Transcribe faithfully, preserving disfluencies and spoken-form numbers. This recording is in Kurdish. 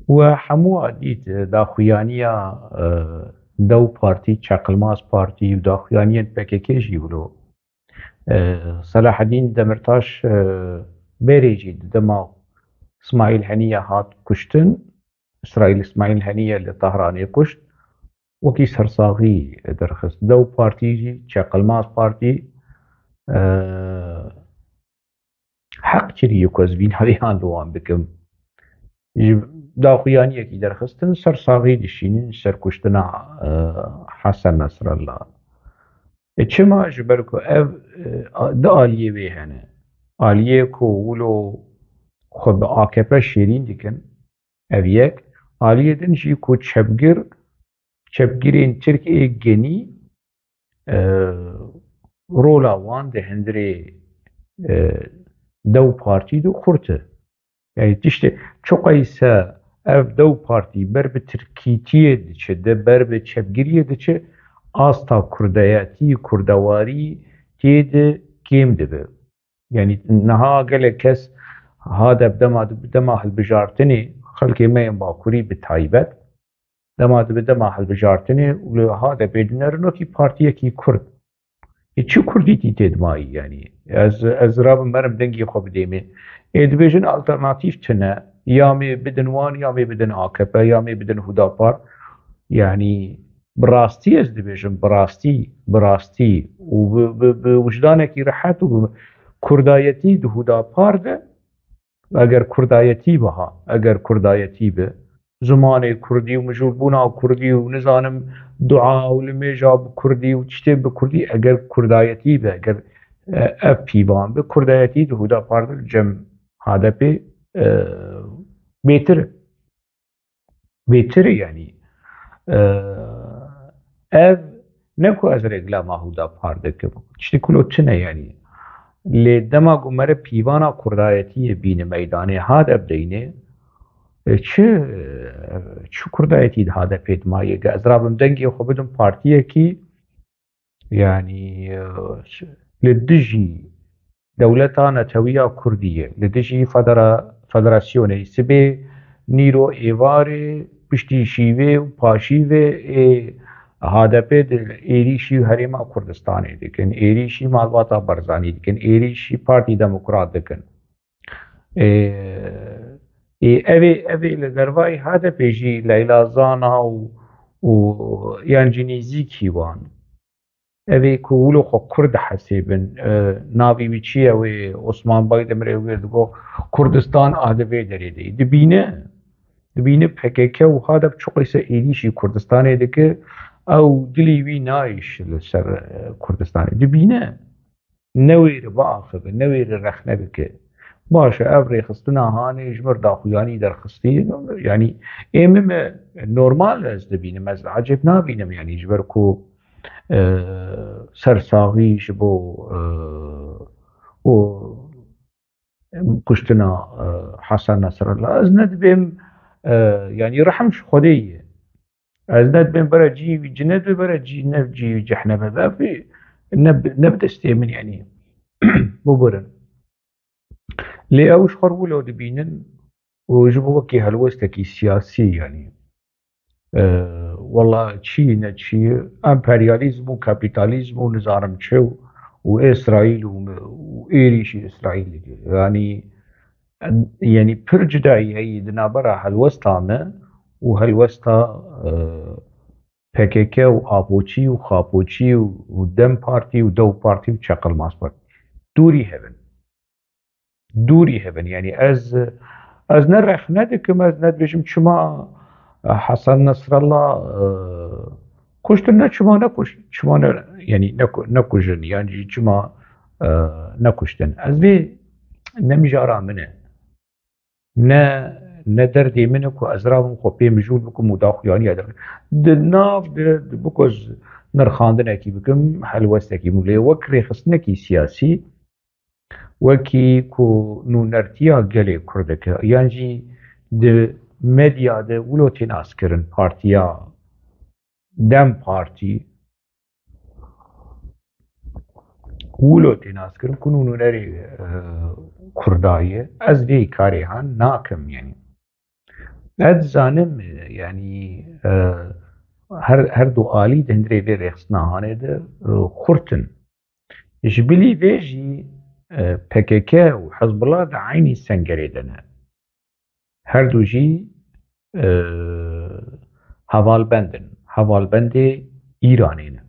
We hemû a dît, e, daxuyaniya, e, Dew Partî, Çeqilmaz Partî û daxuyaniyên P K K jî wilo. E, Selahedîn Demirtaş, e, berê jî di dema Îsmaîl Heniye hat kuştin, Îsraîl Îsmaîl Heniye li Tehranê kuşt, wekî sersaxî derxist. Dew Partî jî, Çeqilmaz Partî, e, heq kirî ku ez vî navê han li wan bikim. Ji daxuyaniyekî derxistin, sersaxî dişînin ser kuştina, e, Hesen Nesrallah. E, çima? Ji ber ku ev, e, a-, du aliyê wê hene. Aliyê ku wilo xwe bi A K P şêrîn dikin, ev yek. Aliyê din jî ku çepgir, çepgirên Tirk ê genî, e, rola wan di hundirê, e, Dew Partî de xurt e. Yani tiştê çiqayse ev Dew Partî ber bi tirkîtiyê diçe, de ber bi çepgiriyê diçe, asta kurdayetî, kurdewarî tê de kêm dibe. Yani niha gelek kes HADEP dema, dema hilbijartinê, xelkê me yên Bakurî bi taybet, dema dibe dema hilbijartinê û li HADEPê dinerin wekî partiyekî Kurd. Ê çi Kurdîtî tê dimayî, yanî? Ez, ez rabim merim dengê xwe bidêmê. Ê dibêjin alternatîf tune, ya mê bidin wan, ya mê bidin A K P, ya mê bidin Hudapar. Yanî bi rastî ez dibêjim, bi rastî, bi rastî û bi, bi, bi wijdanekî rehet û bi kurdayetî di Hudapar de, eger kurdayetî biha, eger kurdayetî bi, zimanê kurdî û mijûlbûna kurdî û nizanim dua û limêja bi kurdî û tiştê bi kurdî, eger kurdayetî bi, eger, e, ev pîvan bi, kurdayetî di Hudapar de cem HADEPê, e, bêtir e. Bêtir e, yanî. E, ev ne ku ez reklama Hudapar dikim. Tiştê kulo tune, yanî. Lê dema ku mere pîvana kurdayetiyê bîne meydanê, HADEP deyne, e, çi, çi kurdayetî di HADEPê dimayê? Ge ez rabim dengê xwe bidim partiyekî, yanî, e, li dijî dewleta netewiya Kurdî ye, li dijî federa-, federasyonê, sibê nîro êvarê piştî şîvê û paşîvê ê HADEPê di êrîşî herêma Kurdistanê dikin, êrîşî malbata Barzanî dikin, êrîşî Partî Demokrat dikin. Ê, ê, ev ê, ev ê li dervayî HADEPê jî Leyla Zana û, û yan jî nêzîkî wan. Ev ê ku wilo xwe Kurd dihesêbin, e, navê wî çi ye wê Osman Baydemirê wê digo Kurdistan a di vê derê de ye. Dibîne, dibîne P K K û HADEP çiqîse êrîşî Kurdistanê dike, ew dilî wî nayêş li ser, e, Kurdistanê. Dibîne. Newêre biaxive, newêre rexne bike. Baş e, ev rêxistina hanê ji mir daxuyanî derxistî, yanî ê min me normal ez dibînim, ez ecêb nabînim, yanî ji ber ku, e, sersaxî ji bo, e, û kuştina, e, Hesen Nesrallah. Ez nedibêm, e, yanî rehm ji Xwedê ye. Ez nedibêm bera cî wî cinet be, bera cî ne cî wî cehneme be. Ev ne, ne bi destê min, yanî. Bibirin. Lê ew ji xwe wilo dibînin û ji bo wekî helwestekî siyasî, yanî. E, wela çi ne çi, emperyalîzm û kapîtalîzm û nizanim çi û, û Îsraîl û, û êrîşî Îsraîlê. Yanî, yanî pir cudayî heye di navbera helwesta me û helwesta, e, P K K û Apoçî û Xapoçî û, û DEM Partî û Dew Partî û Çeqilmaz Partî. Dûrî hebin. Dûrî hebin. Yanî ez, ez ne rexne dikim, ez ne dibêjim çima, e, Hesen Nesrallah, e, kuştin, ne çima nekuş-, çima ne, yanî neku-, nekujin, yan jî çima, e, nekuştin. Ez vê ne mijara min e. Ne, ne derdê min e ku ez rabim xwe pê mijûl bikim û daxuyaniya de. Di nav de, di biko ez nirxandinekî bikim, helwestekî min. Lê wek rêxistinekî siyasî, wekî ku nûnertiya gelê Kurd dike, yan jî di medya de wilo tê naskirin, partiya DEM Partî wilo tê naskirin ku nûnerê, e, Kurda ye, ez vê karê han nakim, yanî. Ez dizanim, yanî, e, her, her du alî di hundirê vê rêxistina hanê de, e, xurt in. Ji bilî vê jî, e, P K K û Hizbullah di eynî sengerê de ne. Her du jî, e, hevalbend in. Hevalbendê Îranê ne.